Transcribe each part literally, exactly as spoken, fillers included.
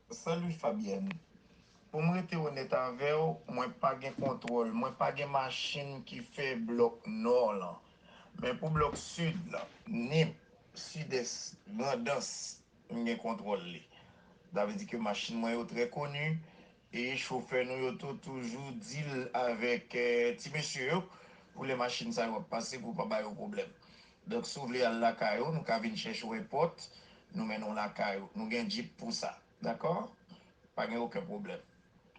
Salut Fabienne. Pou m rete onèt avè w, mwen pa gen kontwòl, mwen pa gen machin ki fè blòk nò lan. Men pou blòk sid lan, Nip, Sidès, Grandans, m gen kontwòl li. Sa vle di ke machin mwen yo trè koni e chofè nou yo tou toujou deal avèk eh, ti mesye yo pou lè machin sa yo ap pase pou pa ba yo pwoblèm. Donk si w vle al lakay ou, nou ka vin chèche w èpòt, nou mennen w lakay ou. Nou gen djip pou sa. Dakò? Pa gen okenn pwoblèm.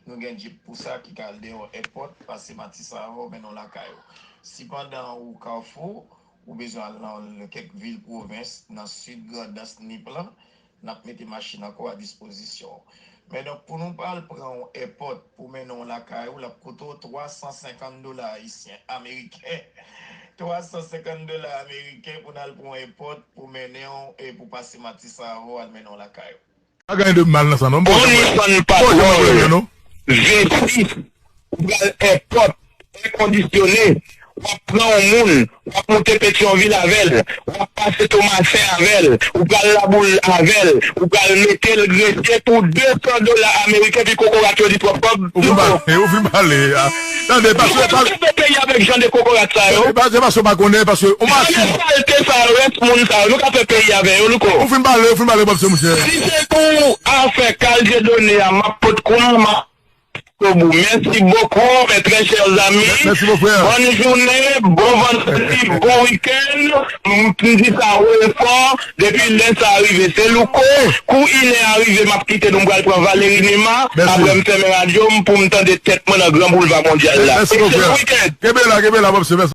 Nou gen djip pou sa ki ka al deyò èpòt, pase Matisan avè w, mennen w lakay ou. Si pandan ou Kafou, ou bezwen al nan kèk vil pwovens nan sid Grandans Nip lan, n ap mete machin ankò a dispozisyon w. Men donk, pou nou pa al pran w èpòt pou mennen w lakay ou, l ap koute w twa san senkant dola ayisyen, ameriken. Twa san senkant dola ameriken pou n al pran w èpòt pou mennen w e pou pase Matisan avè w al mennen w lakay ou. Pa gen anyen de mal nan sa non. Yon Nissan Patrol V sis, ou pral èpòt, èkondisyone, w ap pran yon moun, w ap moute Petyonvil avè l, w ap pase Tomasen avè l, ou pral Laboul avè l, ou pral mete l gresye pou de san dola ameriken, pi kokorat yo di twòp kòb. Ou fin pale, ou fin pale. Tande, paske nou ka fè peyi avèk jan de kokorat sa yo. Paske ou pa konnen, paske ou machin. Jan de salte sa yo, rès moun sa yo, nou ka fè peyi avè yo, louko. Ou fin pale, ou fin pale, Bòb, se monchè. Si se pou afè Carl Dieudonné a, m ap pot kou m, m ap obou. Mèsi bokou, mes très chers amis. Mèsi bokou. Bòn jounen, bon vandredi, bon wikenn. M di sa wo e fò, depi lè sa rive, se louko. Kou inè a rive, m ap kite nou, m pral pran Valérie Numa. Apre m fèmen radyo m pou m tande tèt mwen nan gran boulva mondyal la. Mèsi bokou. Bon wikenn. Kenbe la, kenbe la, Bòb, se mèsi.